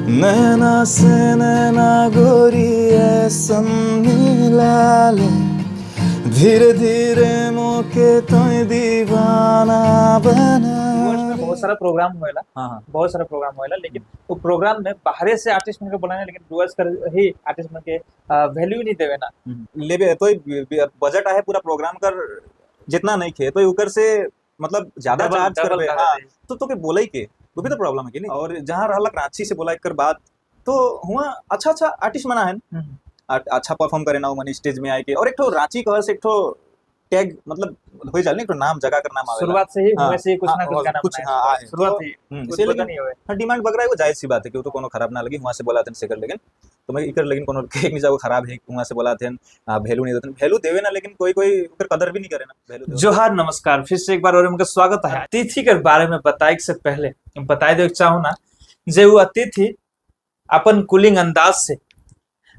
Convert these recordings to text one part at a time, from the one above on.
नैना से नैना गोरी ऐसन मिला ले, धीरे धीरे मोके तो दीवाना बना वर्ष में बहुत सारा प्रोग्राम होएला। हाँ हाँ बहुत सारा प्रोग्राम होएला, लेकिन वो प्रोग्राम में बाहरे से आर्टिस्ट मन के बुलाने, लेकिन डुअर्स कर ही आर्टिस्ट मन के वैल्यू नहीं देवे ना। लेबे तो बजट आहे पूरा प्रोग्राम कर जितना नहीं खे तो ऊपर से मतलब ज्यादा डबल चार्ज डबल करबे। लगा हाँ दे। तो के बोलाई के वो भी तो प्रॉब्लम है कि नहीं। और जहाँ रहलक रांची से बोलाई कर बात तो हुआ अच्छा अच्छा आर्टिस्ट मना है, अच्छा परफॉर्म करे ना मनी स्टेज में आए के। और एक ठो रांची कहर से एक ठो टैग मतलब हो जाले, एक ठो नाम जगह कर नाम आवेला। शुरुआत से ही हाँ, वैसे ही कुछ हाँ, ना कुछ और गाना कुछ, बनाए। हाँ, आए। शुरुआत तो, ही से कुछ पता लेकिन नहीं होए। हाँ, डिमांड बगरा है, वो जायज सी बात है कि वो तो कोनो खराब ना लगी वहाँ से बोला थे से कर, लेकिन तो मैं इकर लेकिन कोनो के नहीं जाओ खराब है वहाँ से बोला थे वैल्यू नहीं देते, वैल्यू देवे ना, लेकिन कोई कोई ओकर कदर भी नहीं करे ना वैल्यू। जोहार नमस्कार, फिर से एक बार और उनका स्वागत है। अतिथि के बारे में बताए से पहले बताए दे चाहूँ ना जे वो अतिथि अपन कूलिंग अंदाज से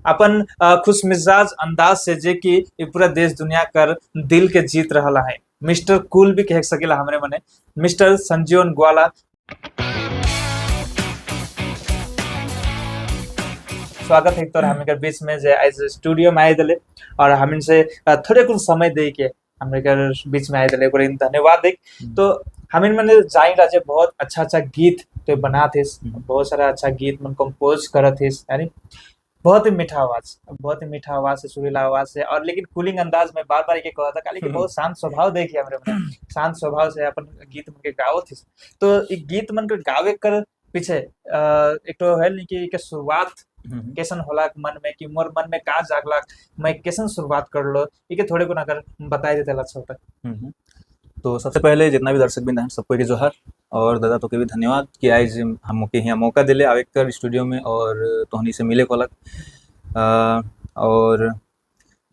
अपन खुश मिजाज अंदाज से जे कि ये पूरा देश दुनिया कर दिल के जीत रहा है, मिस्टर कूल भी कह सकेला हमरे मने, मिस्टर संजीवन ग्वाला। स्वागत है तोर हमने के बीच में जे आज स्टूडियो में आए दले और हम से थोड़े कुछ समय दे के हमने के बीच में आए दले, ओकरे धन्यवाद दे। तो हमिन मने जाई राजे बहुत अच्छा अच्छा गीत तो बनाते, बहुत सारा अच्छा गीत मन कंपोज करत है, यानी बहुत ही मीठा आवाज, बहुत ही मीठा आवाज है, सुरीला आवाज है। और लेकिन कूलिंग अंदाज में बार बार ये कहता था कि बहुत शांत स्वभाव देखिए हमरे मने, शांत स्वभाव से अपन गीत मन के गावत थे। तो ये गीत मन के गावे कर पीछे एक तो है नहीं कि के शुरुआत कैसन होला मन में कि मोर मन में का जागला, मैं कैसन शुरुआत कर लो, ये थोड़े को ना कर बताई देते अच्छा होता। तो सबसे पहले जितना भी दर्शक बिंद हैं सबको के जोहार और दादा तो के भी धन्यवाद कि आज हम के यहाँ मौका दिले आवे कर स्टूडियो में और तोहनी से मिले को अलग। और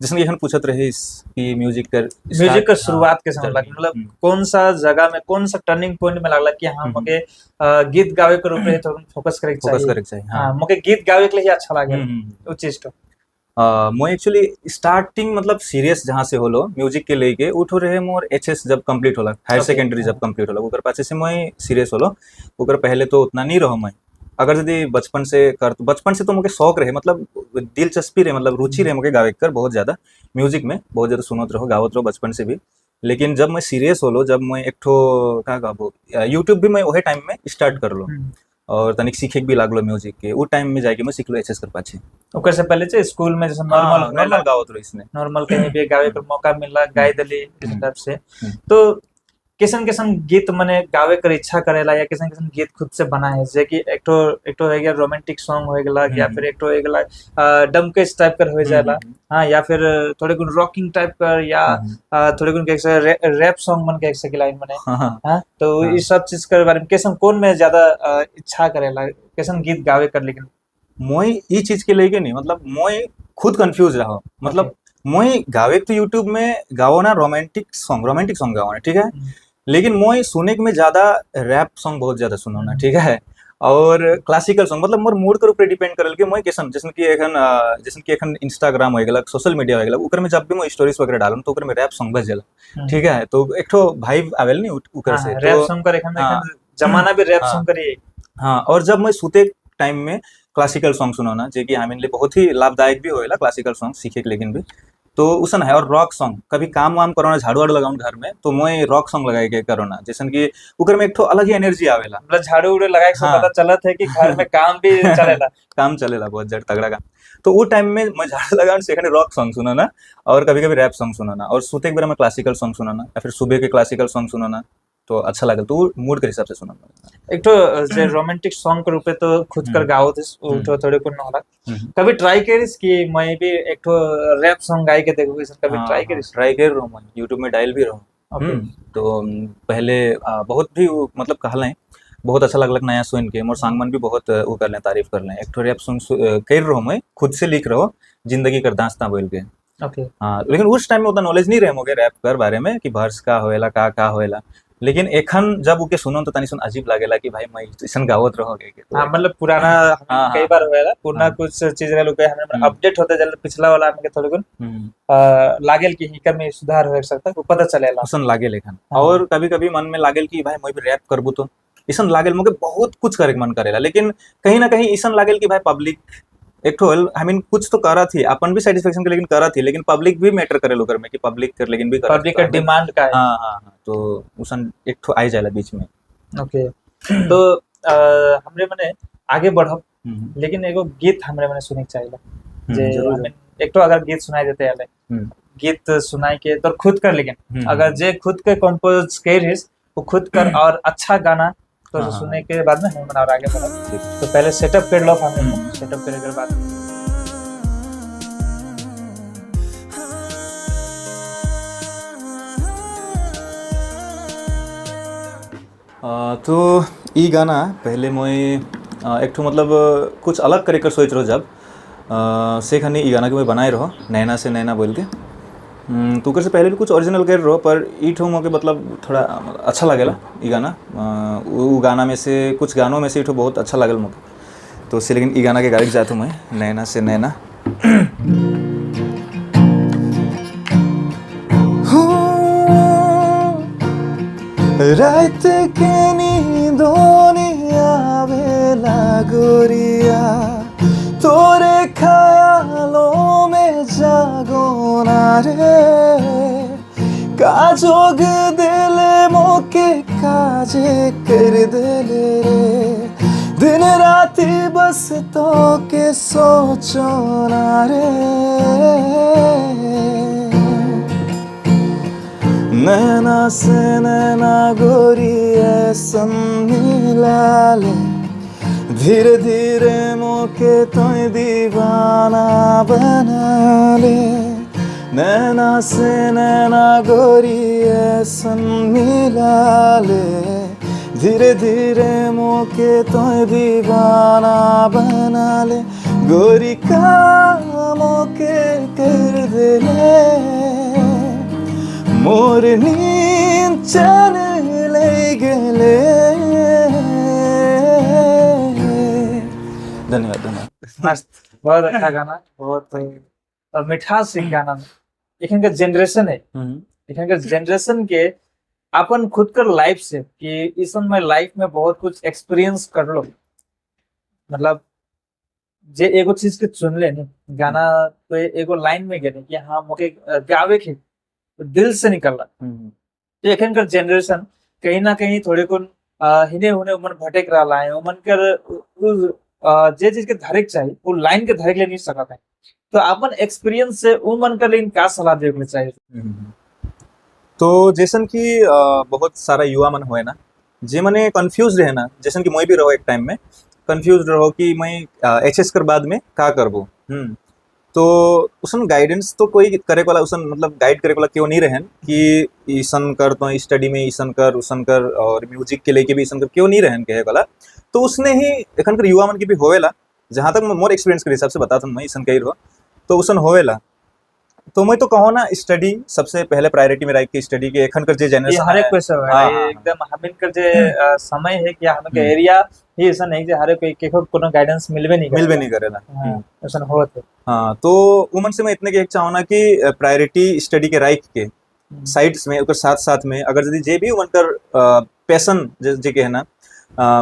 जिसने कि पूछत रहे कि म्यूजिक कर म्यूजिक का शुरुआत कैसे हाँ, होला, मतलब कौन सा जगह में कौन सा टर्निंग पॉइंट में लागला कि हाँ मोके गीत गावे के रूप में थोड़ा फोकस करे फोकस करे चाहिए। हाँ मोके गीत गावे के लिए अच्छा लागे वो चीज। तो मोर एक्चुअली स्टार्टिंग मतलब सीरियस जहाँ से होलो म्यूजिक के लेके उठो रहे मोर एचएस जब कंप्लीट होला, हायर सेकेंडरी जब कंप्लीट होला ओकर पाछे से मैं सीरियस होलो। ओकर पहले तो उतना नहीं रहो मैं। अगर यदि बचपन से कर बचपन से तो मुझे शौक रहे, मतलब दिलचस्पी रहे, मतलब रुचि रहे मुझे गावे कर बहुत ज़्यादा, म्यूजिक में बहुत ज़्यादा सुनत रहो गावत रहो बचपन से भी। लेकिन जब मैं सीरियस होलो, जब मैं एक ठो का गाबो यूट्यूब भी मैं वही टाइम में स्टार्ट कर लो और तनिक सीखे भी लागलो म्यूजिक के, वो टाइम में जाके मैं सीख लो एचएस कर पाछे। ओकर से पहले से स्कूल में जैसे नॉर्मल नॉर्मल गावत रहो, इसने नॉर्मल कहीं भी गावे कर मौका मिला गाय दली इस टाइप से। तो कैसन कैसन गीत मने गावे कर इच्छा करेला या कैसन कैसन गीत खुद से बना है, जैसे कि एक तो हो गया रोमांटिक सॉन्ग हो गया या फिर एक तो हो गया डमकेश टाइप कर हो जाला, हाँ, या फिर थोड़े कुछ रॉकिंग टाइप कर या थोड़े कुछ कैसे रैप सॉन्ग मन के एक लाइन मने, हाँ, तो इस सब चीज के बारे में कैसन कौन में ज्यादा इच्छा करेला, कैसन गीत गावे कर? लेकिन मोई ई चीज के लेके नहीं, मतलब मोई खुद कंफ्यूज रहो, मतलब मोई गावे तो यूट्यूब में गाओ ना रोमांटिक सॉन्ग, रोमांटिक सॉन्ग गाओ ना, ठीक है, लेकिन मोई सुने में ज्यादा रैप सॉन्ग बहुत ज्यादा सुनो ना, ठीक है, और क्लासिकल सॉन्ग, मतलब मोर मूड के ऊपर डिपेंड करल कि मोई कैसन, जैसे कि एखन जैसे कि एखन इंस्टाग्राम हो गेलक, सोशल मीडिया हो गेलक, ओकर में जब भी मोई स्टोरीज वगैरह डालम तो ओकर में रैप सॉन्ग बजेला, ठीक है, तो एक ठो वाइब आवेल नहीं ओकर से, रैप सॉन्ग कर एखन जमाना भी रैप सॉन्ग करी। हाँ, और जब मैं सुते टाइम में क्लासिकल सॉन्ग सुनो ना, जे कि हमें लिए बहुत ही लाभदायक भी होएला क्लासिकल सॉन्ग सीखे के, लेकिन भी तो उसन है। और रॉक सॉन्ग कभी काम वाम करो ना, झाड़ू वाड़ू लगाऊं घर में तो मैं रॉक सॉन्ग लगाए के करो ना, जैसन कि उकर में एक ठो अलग ही एनर्जी आवेला, मतलब झाड़ू उड़ू लगाए के पता चलत है कि घर में काम भी चलेला, काम चलेला बहुत जड़ तगड़ा काम। तो वो टाइम में मैं झाड़ू लगाऊं से रॉक सॉन्ग सुनो ना, और कभी कभी रैप सॉन्ग सुनो ना, और सुते के बेरा में क्लासिकल सॉन्ग सुनो ना, या फिर सुबह के क्लासिकल सॉन्ग सुनो ना, तो अच्छा लगल, तो मूड के हिसाब से सुना। एक तो जे रोमांटिक सॉन्ग के रूपे तो खुद कर गाओ थे, वो तो थोड़े को न होला। कभी ट्राई करिस कि मैं भी एक तो रैप सॉन्ग गाई के देखो सर, कभी ट्राई करिस? ट्राई कर रहा हूँ मैं, यूट्यूब में डाल भी रहा हूँ। तो पहले बहुत भी मतलब कहलें बहुत अच्छा लगलक नया सुन के, मोर सांग मन भी बहुत वो कर लें, तारीफ कर लें। एक तो रैप सॉन्ग कर रहा हूँ मैं, खुद से लिख रहा हूँ, जिंदगी कर दास्तां बोल के। हाँ, लेकिन उस टाइम में उतना नॉलेज नहीं रहे मोके रैप कर बारे में कि वर्स का होएला का का होएला, लेकिन एखन जब उके सुनो तो तनी सुन अजीब लागेला कि भाई मैं ऐसन गावत रहोगे के। हाँ, मतलब पुराना कई बार होएला, पुराना कुछ चीज रहे लोग हमें अपडेट होते जल पिछला वाला हमें थोड़े गुन लागेल कि हिकर में सुधार हो सकता, वो पता चलेला उसन लागेल एखन। और कभी-कभी मन में लागेल कि भाई मैं भी रैप करबू तो ऐसन लागेल मोके बहुत कुछ करे के मन करेला, लेकिन कहीं ना कहीं ऐसन लागेल कि भाई पब्लिक एक ठो I mean कुछ तो करत ही अपन भी सेटिस्फेक्शन के लेकिन करत ही, लेकिन पब्लिक भी मैटर करे ओकर में कि पब्लिक कर लेकिन भी करत पब्लिक का तो डिमांड का है। हाँ हाँ हाँ, तो उसन एक ठो आई जाला बीच में। ओके, तो हमरे मने आगे बढ़ब, लेकिन एगो गीत हमरे मने सुने के चाहिए जे जरूर। हमें एक तो अगर गीत सुनाई देते आले गीत सुनाई के तो खुद कर, लेकिन अगर जे खुद के कंपोज कर हिस वो खुद कर और अच्छा गाना तो हाँ, सुनने के बाद में हम और आगे बढ़ब। तो पहले सेटअप कर लो, हमें सेटअप करे के बाद तो ई गाना पहले मोय एक ठो मतलब कुछ अलग करे कर सोच रहो जब से खानी ई गाना के मैं बनाए रहो नैना से नैना बोल के। तो ओकर से पहले भी कुछ ओरिजिनल कर रहो, पर ई ठो मोके मतलब थोड़ा अच्छा लागेला ई गाना। उ गाना में से कुछ गानों में से ई ठो बहुत अच्छा लागल मोके, तो से लेकिन ई गाना के गायक जात हूँ मैं, नैना से नैना। रात के नींदों आवेला गोरिया, तोरे ख्यालों में जागो ना रे, काजोग दिल मोके काजे कर दिल रे, दिन रात बस तो के सोचो ना रे, नैना से नैना गोरी ऐसन मिला ले, धीरे धीरे मोके तो दीवाना बना ले, नैना से नैना गोरी ऐसन मिला ले, धीरे धीरे मोके तो दीवाना बना ले, गोरी का मोके कर दे ले, मोर नींद चैन ले गेले। धन्यवाद धन्यवाद। मस्त, बहुत अच्छा गाना, बहुत और मिठास एक गाना। एखन के जनरेशन है, एखन के जनरेशन के अपन खुद कर लाइफ से कि इस समय लाइफ में बहुत कुछ एक्सपीरियंस कर लो, मतलब जे एगो चीज के चुन ले नी गाना तो एगो लाइन में गेले कि हाँ मोके गावे के दिल से निकल रहा। तो एखन कर जनरेशन कहीं ना कहीं थोड़े कुन हिने हुने उमन भटक रहा है, उमन कर जे चीज के धरेक चाहिए वो लाइन के धरेक ले नहीं सकता है। तो अपन एक्सपीरियंस से उमन कर लेकिन का सलाह देवे के चाहिए? तो जैसन कि बहुत सारा युवा मन होए ना जे मने कंफ्यूज रहे ना, जैसन कि मैं भी रहो एक टाइम में कंफ्यूज रहो कि मैं एच एस कर बाद में का करबो। तो उसन गाइडेंस तो कोई करे वाला, उसन मतलब गाइड करे वाला क्यों नहीं रहन कि ईसन कर तो स्टडी में ईसन कर उसन कर और म्यूजिक के लेके भी ईसन कर, क्यों नहीं रहन कहे वाला। तो उसने ही एखन कर युवा मन के भी होवेला, जहाँ तक मोर एक्सपीरियंस के हिसाब से बताता हूँ मैं ईसन कही रहो तो उसन होवेला। तो मैं तो कहो ना स्टडी सबसे पहले प्रायोरिटी में रख के स्टडी के एखन कर जे ये जनरेशन हर एक क्वेश्चन है, हाँ, ये हाँ, एकदम हमिन कर जे समय है कि हमें के एरिया ही ऐसा नहीं जे हर एक के कोनो गाइडेंस मिलबे नहीं मिलबे नहीं करेला। हाँ, ऐसा होत है। हाँ, तो उमन से मैं इतने के एक चाहो ना कि प्रायोरिटी स्टडी के राइख के साइड्स में ओकर साथ साथ में अगर यदि जे भी उमन कर पैशन जे के है ना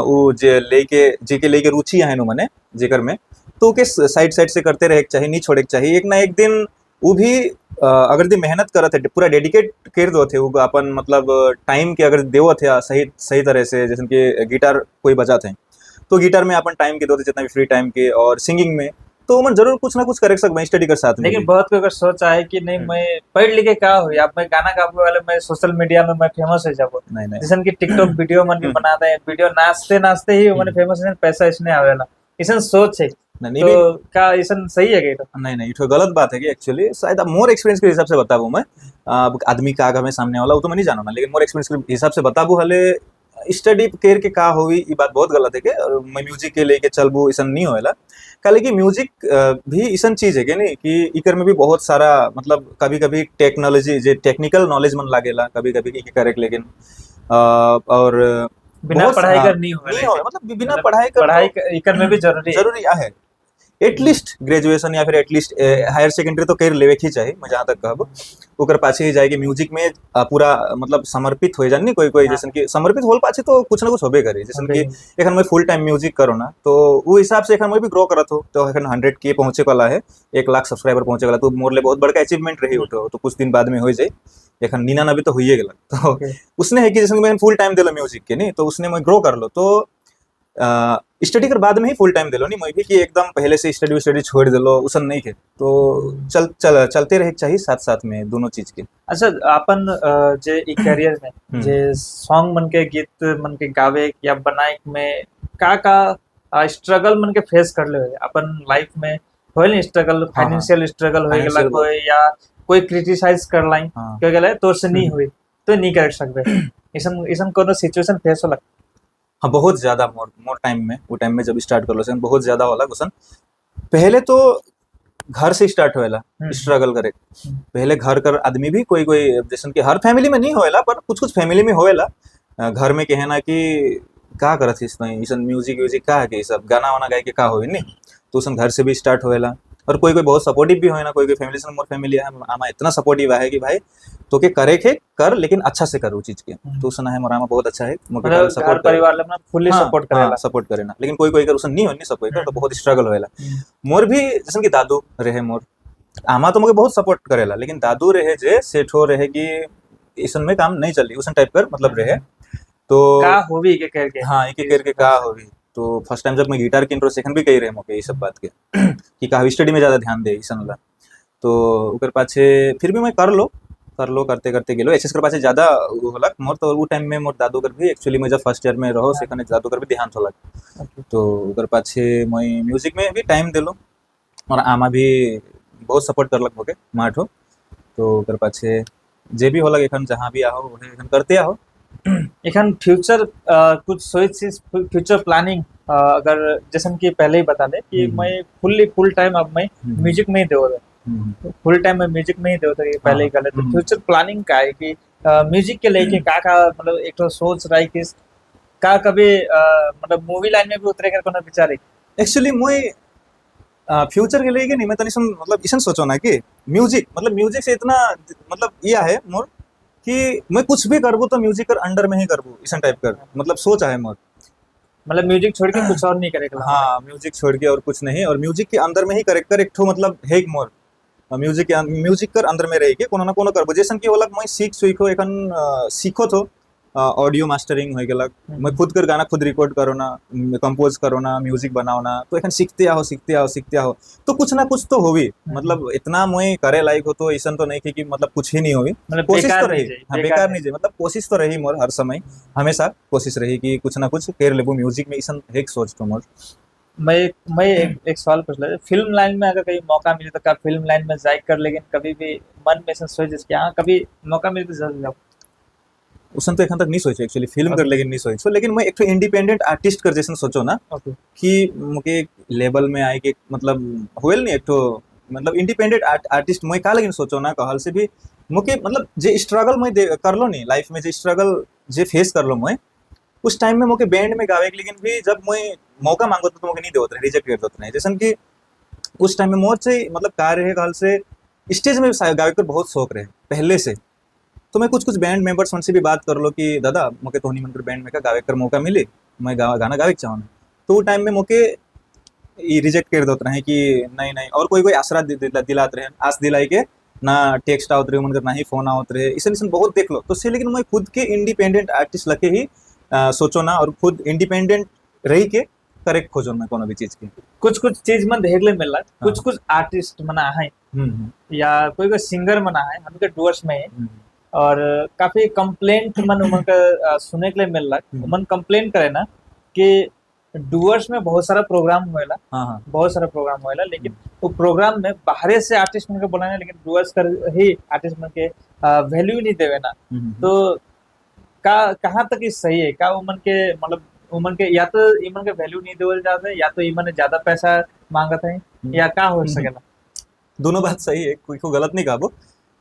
उ जे लेके जे के लेके रुचि है नु मने जेकर में तो के साइड साइड से करते रहे के चाही, नहीं छोड़े के चाही। एक ना एक दिन वो भी अगर यदि मेहनत करत है पूरा डेडिकेट कर दो थे वो अपन मतलब टाइम के अगर देवत है सही सही तरह से, जैसे कि गिटार कोई बजाते हैं तो गिटार में अपन टाइम के दो थे जितना भी फ्री टाइम के और सिंगिंग में, तो मन जरूर कुछ ना कुछ कर सकते स्टडी कर साथ में लेकिन भी। बहुत कोई अगर सोच आए कि नहीं मैं पढ़ लिखे का हुई, अब मैं गाना गावे वाले मैं सोशल मीडिया में मैं फेमस हो जाबो, नहीं नहीं जैसन कि टिकटॉक वीडियो मन भी बनाते हैं, वीडियो नाचते नाचते ही मन फेमस हो पैसा इसने आवेला, ऐसन सोच है। नहीं, तो का ऐसन सही है क्या? नहीं नहीं, ये गलत बात है कि एक्चुअली शायद अब मोर एक्सपीरियंस के हिसाब से बताबू मैं, अब आदमी का हमें सामने वाला वो तो मैं नहीं जाना ना, लेकिन मोर एक्सपीरियंस के हिसाब से बताबू हले स्टडी कर के का होई ये बात बहुत गलत है के, और मैं म्यूजिक के लेके चलबू ऐसा नहीं होएला। काले कि म्यूजिक भी ऐसा चीज है कि नहीं कि इकर में भी बहुत सारा मतलब कभी-कभी टेक्नोलॉजी जे टेक्निकल नॉलेज मन लागेला कभी-कभी की करे के, लेकिन और बिना बहुत पढ़ाई हाँ, कर नहीं होएला नहीं होएला, मतलब बिना मतलब पढ़ाई कर पढ़ाई तो इकर में भी जरूरी है। जरूरी है। एटलीस्ट ग्रेजुएशन या फिर एटलीस्ट हायर सेकेंडरी तो कर लेवे के ही चाही, मैं जहाँ तक कहब। ओकर पाछे ही जाए कि म्यूजिक में पूरा मतलब समर्पित हो जाए नहीं कोई कोई, जैसन कि समर्पित होल पाछे तो कुछ ना कुछ होबे करे। जैसन कि एखन मैं फुल टाइम म्यूजिक करो ना, तो वो हिसाब से एखन मैं भी ग्रो करत हो, तो एखन 100K पहुंचे वाला है, 1 लाख सब्सक्राइबर पहुंचे वाला, तो मोर ले बहुत बड़का अचीवमेंट रही उठो, तो कुछ दिन बाद में हो जाए, एखन 99 तो होइए गेला। तो उसने है कि जैसे मैं फुल टाइम दिलो म्यूजिक के नहीं, तो उसने मैं ग्रो कर लो, तो स्टडी कर बाद में ही फुल टाइम दिलो नहीं मैं भी कि एकदम पहले से स्टडी स्टडी छोड़ दिलो, उसन नहीं के, तो चल चल चलते रहे चाहिए साथ साथ में दोनों चीज के। अच्छा, अपन जे ई करियर में जे सॉन्ग मन के, गीत मन के गावे या बनाए में का का स्ट्रगल मन के फेस कर ले अपन लाइफ में? होइल स्ट्रगल, फाइनेंशियल स्ट्रगल हो गेला Financial कोई या कोई क्रिटिसाइज कर लाई के गेले तोर से नहीं हुई तो नहीं कर सकबे, इसन इसन कोनो सिचुएशन फेस होला? हाँ, बहुत ज्यादा। मोर मोर टाइम में, वो टाइम में जब स्टार्ट कर लो, बहुत ज्यादा होला क्वेश्चन। पहले तो घर से स्टार्ट होएला स्ट्रगल करे। पहले घर कर आदमी भी कोई कोई, जैसन कि हर फैमिली में नहीं होएला, पर कुछ कुछ फैमिली में होएला। घर में कहना कि का करत हिस नहीं, इसन म्यूजिक व्यूजिक का है कि सब गाना वाना गाय के का होई नहीं, तो उसन घर से भी स्टार्ट होएला। और कोई कोई बहुत सपोर्टिव भी होए ना कोई कोई फैमिली से। मोर फैमिली है, आमा इतना सपोर्टिव है कि भाई तो के करे के कर, लेकिन अच्छा से कर वो चीज के। तो उसन है, मोर आमा बहुत अच्छा है मोके। मतलब घर सपोर्ट परिवार ले फुल्ली सपोर्ट करेला। सपोर्ट करे ना, लेकिन कोई कोई कर उसन नहीं होनी सपोर्ट कर, तो बहुत स्ट्रगल होएला। मोर भी जैसन कि दादू रहे, मोर आमा तो मुझे बहुत सपोर्ट करेला, लेकिन दादू रहे जे सेठो रहे कि इसन में काम नहीं चली, उसन टाइप कर मतलब रहे तो का होवी के करके। हाँ, एक एक करके का होवी। तो फर्स्ट टाइम जब मैं गिटार की इंट्रो भी कही रहे मोके ये सब बात के कि का स्टडी में ज्यादा ध्यान दे इसन ला। तो ओकर पाछे फिर भी मैं कर लो कर लो, करते करते गेलो। एचएस कर पाछे ज्यादा उ होलक मोर, तो उ टाइम में मोर दादू कर भी एक्चुअली मैं जब फर्स्ट ईयर में रहो, सेकंड दादू कर भी देहांत होलक। तो ओकर पाछे मैं म्यूजिक में भी टाइम देलो और आमा भी बहुत सपोर्ट करलक मोके माठो। तो ओकर पाछे जे भी होलक, एखन जहाँ भी आहो, वही एखन करते आहो। एखन फ्यूचर कुछ सोच, फ्यूचर प्लानिंग अगर जैसन कि पहले ही बता दे कि मैं फुल्ली फुल टाइम अब मैं म्यूजिक में ही देव, फुल टाइम में म्यूजिक में ही देव, तो ये पहले ही गलत तो फ्यूचर प्लानिंग का है कि म्यूजिक के लेके का का मतलब एक तो सोच रहा है कि का कभी मतलब मूवी लाइन में भी उतरे कर कोनो विचार है? एक्चुअली मुई फ्यूचर के लिए नहीं, मैं तनी सुन मतलब इसन सोचो ना कि म्यूजिक मतलब म्यूजिक से इतना मतलब यह है मोर कि मैं कुछ भी करबो तो म्यूजिक कर अंडर में ही करबो, इसन टाइप कर मतलब सोच है मोर। मतलब म्यूजिक छोड़ के कुछ और नहीं करेगा? हाँ, म्यूजिक छोड़ के और कुछ नहीं, और म्यूजिक के अंदर में ही करे कर एक ठो मतलब है मोर म्यूजिक के म्यूजिक कर अंदर में रह के कोनो ना कोनो करबो। जैसन कि होलक मैं सीख सीखो एखन सीखो तो ऑडियो मास्टरिंग हो गेलक, मैं खुद कर गाना खुद रिकॉर्ड करो ना, कंपोज करो ना, म्यूजिक बनाओ ना, तो एखन सीखते आओ, सीखते आओ, सीखते आओ, तो कुछ ना कुछ तो होवी। मतलब इतना मैं करे लायक हो तो ऐसा तो नहीं कि मतलब कुछ ही नहीं होवी। मतलब कोशिश बेकार तो नहीं रही। जाए। हाँ, बेकार नहीं जाए, मतलब कोशिश तो रही मोर, हर समय हमेशा कोशिश रही कि कुछ ना कुछ कर लेबो म्यूजिक में, ऐसा एक सोच तो मोर। मैं एक सवाल पूछ रहा, फिल्म लाइन में अगर कभी मौका मिले तो का फिल्म लाइन में जाए कर? लेकिन कभी भी मन में ऐसा सोच कि हाँ, कभी मौका मिले तो जरूर जाओ? उसन तो एखन तक नहीं सोचो एक्चुअली फिल्म कर, लेकिन नहीं सोचो, लेकिन मैं एक इंडिपेंडेंट आर्टिस्ट कर जैसन सोचो ना कि मुके लेवल में आए के मतलब होएल नहीं, एक तो मतलब इंडिपेंडेंट आर्टिस्ट मैं का लेकिन सोचो ना कहल से भी मुके मतलब जे स्ट्रगल मैं कर लो नहीं लाइफ में, जे स्ट्रगल जे फेस कर लो मैं उस टाइम में, मोके बैंड में गावे के लेकिन भी जब मैं मौका मांगो तो मोके नहीं देवत रहे, रिजेक्ट कर देते रहे। जैसन कि उस टाइम में मोर से मतलब का रहे कहल से स्टेज में गावे के बहुत शौक रहे पहले से, तो मैं कुछ कुछ बैंड मेंबर्स उनसे भी बात कर लो कि दादा, मोके तोहनी मन बैंड में का गावे कर मौका मिले, मैं गाना गावे के चाहूँ। तो वो टाइम में मोके ई रिजेक्ट कर देते रहे कि नहीं नहीं, और कोई कोई आसरा दिलात रहे, आस दिलाई के ना टेक्स्ट आवत रहे मन, ना ही फोन आवत रहे, इसन इसन बहुत देख लो। तो से लेकिन मैं खुद के इंडिपेंडेंट आर्टिस्ट लगे ही सोचो ना और खुद इंडिपेंडेंट रही के करेक्ट खोजो मैं कोनो भी चीज के। कुछ कुछ चीज में देख ले मिला, कुछ कुछ आर्टिस्ट मना है या कोई कोई सिंगर मना है हमके डुअर्स में और काफी कंप्लेंट मन उमन का सुने के लिए मिल रहा। उमन कंप्लेन करे ना कि डुअर्स में बहुत सारा प्रोग्राम होएला, हाँ हाँ बहुत सारा प्रोग्राम होएला, लेकिन वो प्रोग्राम में बाहरे से आर्टिस्ट मन के बुलाना, लेकिन डुअर्स कर ही आर्टिस्ट मन के वैल्यू नहीं देवे ना। तो का कहाँ तक ये सही है? का उमन के मतलब उमन के या तो इमन के वैल्यू नहीं देवल जाता है या तो इमन ज्यादा पैसा मांगत है या का हो सकेला? दोनों बात सही है, कोई को गलत नहीं कहबो।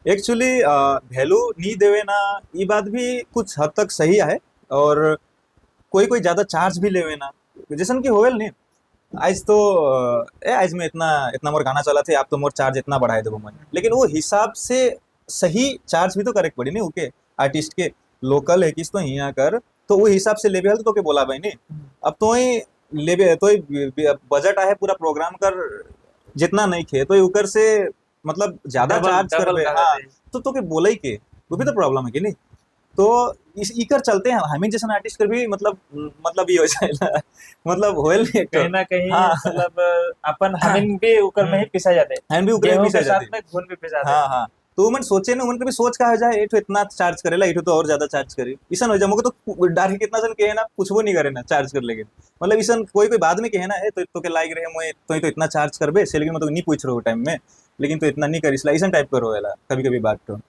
एक्चुअली वैल्यू नहीं देवे ना, ये बात भी कुछ हद तक सही है और कोई कोई ज़्यादा चार्ज भी लेवे ना, जैसन कि होवेल नहीं। आज तो ए आज में इतना इतना मोर गाना चला थे, आप तो मोर चार्ज इतना बढ़ाए देबो मैं, लेकिन वो हिसाब से सही चार्ज भी तो करेक्ट पड़ी नहीं ओके आर्टिस्ट के। लोकल है किस तो यहाँ कर तो वो हिसाब से लेबे हल तो तोके बोला भाई नहीं। अब तो ही लेबे तो बजट आए पूरा प्रोग्राम कर जितना नहीं खे तो ऊपर से मतलब ज्यादा चार्ज करबे, हाँ, तो तोके बोले ही के वो भी तो प्रॉब्लम है कि नहीं। तो इस इकर चलते हैं हमें जैसे आर्टिस्ट कर भी मतलब मतलब ये हो जाएला मतलब होएल नहीं कहीं ना कहीं। हाँ। मतलब अपन हमिन भी ऊपर में ही पिसा जाते, हम भी ऊपर में पिसा जाते, में घुन भी पिसा जाते। हाँ हाँ, तो मन सोचे ना, उमन कभी सोच का हो जाए एठो इतना चार्ज करेला, एठो तो और ज्यादा चार्ज करी, इसन हो जाए। मोके तो डायरेक्ट कितना जन कहे ना, पूछबो नहीं करे ना चार्ज कर, लेकिन मतलब इसन कोई कोई बाद में कहे ना, ए तो के लायक रहे मोए तो इतना चार्ज करबे से, लेकिन मतलब नहीं पूछ रहो टाइम में, लेकिन तो इतना नहीं करी इसला, इसन टाइप करो होएला कभी कभी बात। तो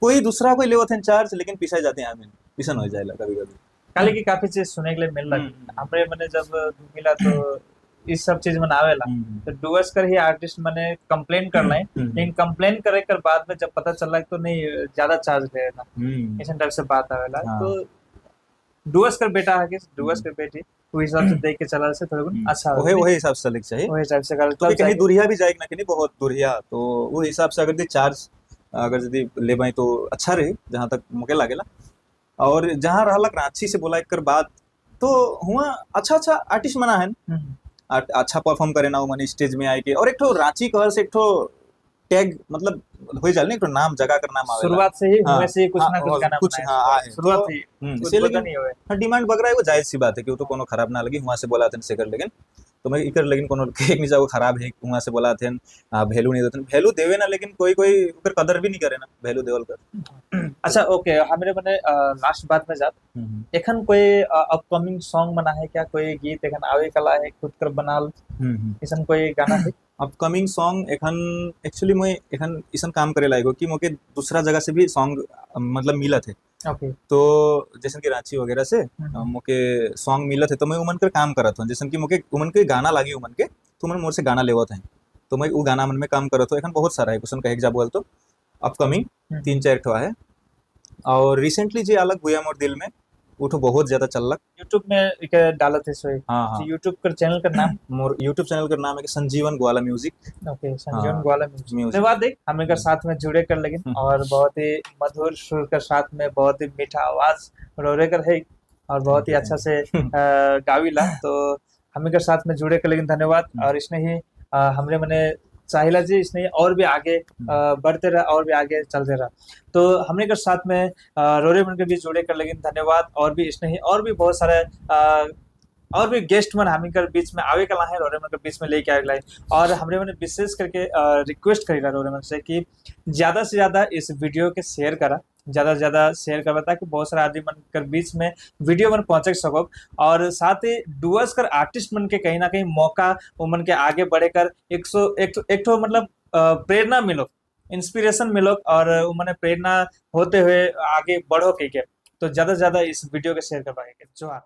कोई दूसरा कोई लेवत है चार्ज, लेकिन पिसा जाते हैं हमें, इसन हो जाएला कभी कभी। काले की काफी चीज सुने के लिए मिल रहा हमरे मने जब मिला तो इस सब चीज में आवेला तो डुअर्स कर ही आर्टिस्ट मने कंप्लेन कर लाए, लेकिन कंप्लेन करे कर बाद में जब पता चला तो नहीं ज्यादा चार्ज ले ना, इस टाइप से बात आवेला। तो डुअर्स कर बेटा है कि डुअर्स कर बेटी वो हिसाब से देख के चला से थोड़ा अच्छा वही वही हिसाब से चले चाहिए, वही हिसाब से कर तो कहीं दूरिया भी जाए ना कि नहीं बहुत दूरिया, तो वो हिसाब से अगर चार्ज अगर यदि लेबाई तो अच्छा रहे जहाँ तक मोके लागेला। और जहाँ रहलक रांची से बोला एक बात तो हुआ अच्छा अच्छा आर्टिस्ट मना है, अच्छा परफॉर्म करे ना वो मने स्टेज में आए के, और एक ठो रांची कहर से एक ठो टैग मतलब हो जाए ना, एक ठो नाम जगह कर नाम आवेला शुरुआत से ही, हुए से ही कुछ ना कुछ गाना कुछ हाँ आए शुरुआत ही इसे, लेकिन हाँ डिमांड बगरा है वो जायज सी बात है कि वो तो कोनो खराब ना लगी हुआ से बोला थे से कर, लेकिन तो मैं इकर लेकिन कोनो एक नहीं जाओ खराब है हुआ से बोला थे वैल्यू नहीं देते, वैल्यू देवे ना, लेकिन कोई कोई ओकर कदर भी नहीं करे ना वैल्यू देवल कर। अच्छा ओके, हमरे मने लास्ट बात में जात एखन कोई अपकमिंग सॉन्ग बना है क्या, कोई गीत एखन आवे कला है खुद कर बनाल ऐसन कोई गाना है अपकमिंग सॉन्ग एखन? एक्चुअली मैं एखन इसन काम करे लायक हो कि मोके दूसरा जगह से भी सॉन्ग मतलब मिलत है। ओके, तो जैसे कि रांची वगैरह से मोके सॉन्ग मिलत है तो मैं उमन कर काम करत हूँ, जैसे कि मोके उमन के गाना लागी उमन के तो उमन मोर से गाना लेवत है तो मैं वो गाना मन में काम करत हूँ। एखन बहुत सारा है क्वेश्चन कहे जा बोल तो अपकमिंग 3-4 ठो है। और रिसेंटली जे अलग हुआ मोर दिल में वो तो बहुत ज्यादा चललक यूट्यूब में एक डालत है सोई। हाँ हाँ, यूट्यूब कर चैनल का नाम? मोर यूट्यूब चैनल का नाम है Sanjeevan Gwala music. Okay, Sanjeevan Gwala music. धन्यवाद देख हमें कर साथ में जुड़े कर लेकिन, और बहुत ही मधुर सुर कर साथ में बहुत ही मीठा आवाज रोरे कर है और बहुत ही अच्छा से गाविला, तो हमें कर साथ में जुड़े कर लेकिन धन्यवाद। और इसने ही हमने मने चाहिला जी इसने और भी आगे बढ़ते रहा और भी आगे चलते रहा, तो हमने कर साथ में रोरे मन के भी जुड़े कर लेकिन धन्यवाद। और भी इसने ही और भी बहुत सारे और भी गेस्ट मन हमें कर बीच में आवे कला है रोरे मन के बीच में लेके आवे है। और हमने मैंने विशेष करके रिक्वेस्ट करी रोरे मन से कि ज़्यादा से ज़्यादा इस वीडियो के शेयर करा, ज़्यादा से ज़्यादा शेयर करवा ताकि बहुत सारा आदमी मन कर बीच में वीडियो मन पहुँच सको। और साथ ही डुअर्स कर आर्टिस्ट मन के कहीं ना कहीं मौका वो मन के आगे बढ़े कर एक ठो मतलब प्रेरणा मिलो, इंस्पिरेशन मिलो और वो मन प्रेरणा होते हुए आगे बढ़ो के। तो ज़्यादा से ज़्यादा इस वीडियो के शेयर करवा के जोहार।